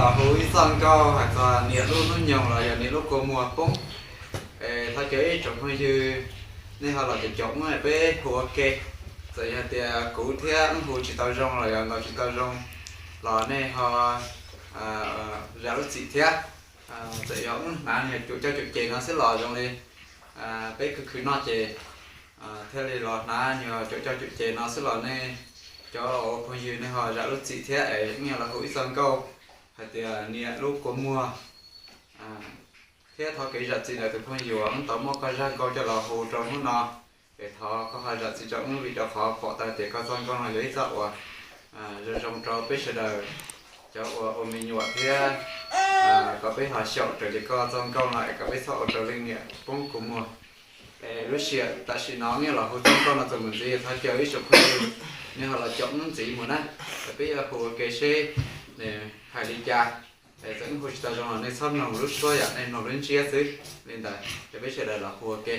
Los hu ib txoj nkauj hais txog niam lub hnub nyoog los yog niam lub kua muag poob. Es thov caw ib tsoom phooj ywg nej ho los caum caum wb peb hu ua ke. Txawm yog tias kuv thiab wb hu tsis tau zoo los yog ntaus tsis tau zoo los nej ho zam lub txim thiab. Txawm yog wb hnav niag cuam coj cuam ces no xwb los zoo li peb khwv khwv noj ces thiaj li los hnav niag cuam coj cuam ces no xwb los nej cov ua phooj ywg nej ho zam lub txim thiab es wb yuav los hu ib txoj nkauj hais tias niam lub kua muag. Thiab thov kev zam txim ntawm tus phooj ywg uas wb tau muab koj zaj nkauj coj los hu rau hnub no. Es thov koj ho zam txim rau wb vim rau qhov pom tau tias koj txoj nkauj no yog ib txoj uas zoo zoo rau peb sawv daws cov uas ua me nyuam thiab kom peb ho xyaum raws li koj txoj nkauj no es kom peb txhob ua rau leej niam poob kua muag. Es lub sij hawm tam sim no wb yuav los hu txoj nkauj no txuas mus ntxiv, thov caw ib tsoom phooj ywg nej ho los caum wb ntxiv mus na. Es peb yuav hu ua ke seb nws hais li cas. Es txawm wb hu tsis tau zoo los nej txhob mloog lub suab yom, nej mloog lub ntsiab xwb. Li ntawd ces peb sawv daws los hu ua ke.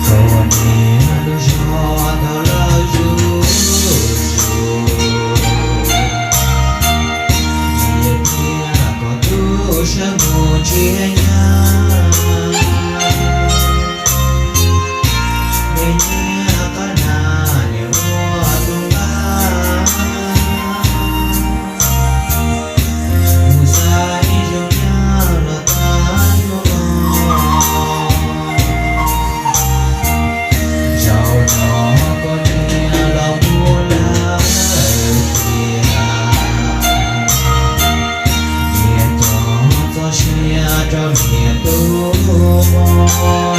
Koj niag lub zog tau lawm zuj zus, niam thiab koj tub sawv mus nrhiav nyab. Me nyab qab nas niam ua tus npab, mus xaiv ib zaug nyab los tag nyuag no. Zaum no koj niam los puag lawm tiag, niam cov txoj sia rau niam tub mog.